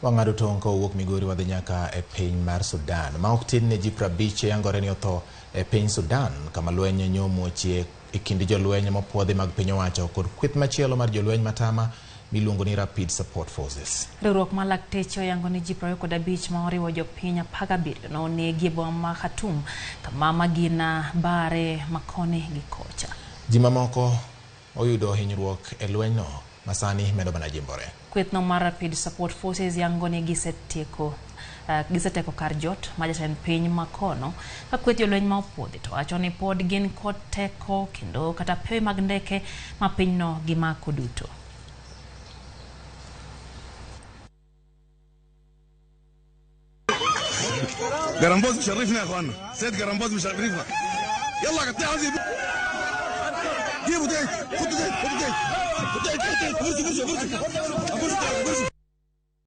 Wang'ado tong' ka owuok Migori wadhi nyaka e piny mar Sudan. Ma ok tin ne ji 50 yangore ni otho e piny Sudan kama lweny nyomuochie e kind jolweny mopuodhi mag piny owacho kod kweth machielo mar jolweny matama miluongo ni Rapid Support Forces. Riwruok mar lakteche oyango ni ji 25 ma oriwo jopiny 17 nonegi e boma ma Khartoum kama magina bare makoni gi kocha. Ji mamoko oyudo hinyruok e lwenyno masani medo mana jimbore. Kwethno mar Rapid Support Forces yango ni giseteko kar jot ma jatend piny makono ka kweth jolweny ma opuodhi to wacho ni pod gin kod teko kendo kata pewe mag ndeke ma pinyno gimako duto. قرنبوز مشرفنا يا اخوانا، سيد قرنبوز مشرفنا. يلا قطعها زي جيبوا ديك، خدوا ديك، خدوا ديك، خدوا ديك، فرجوا فرجوا فرجوا فرجوا فرجوا.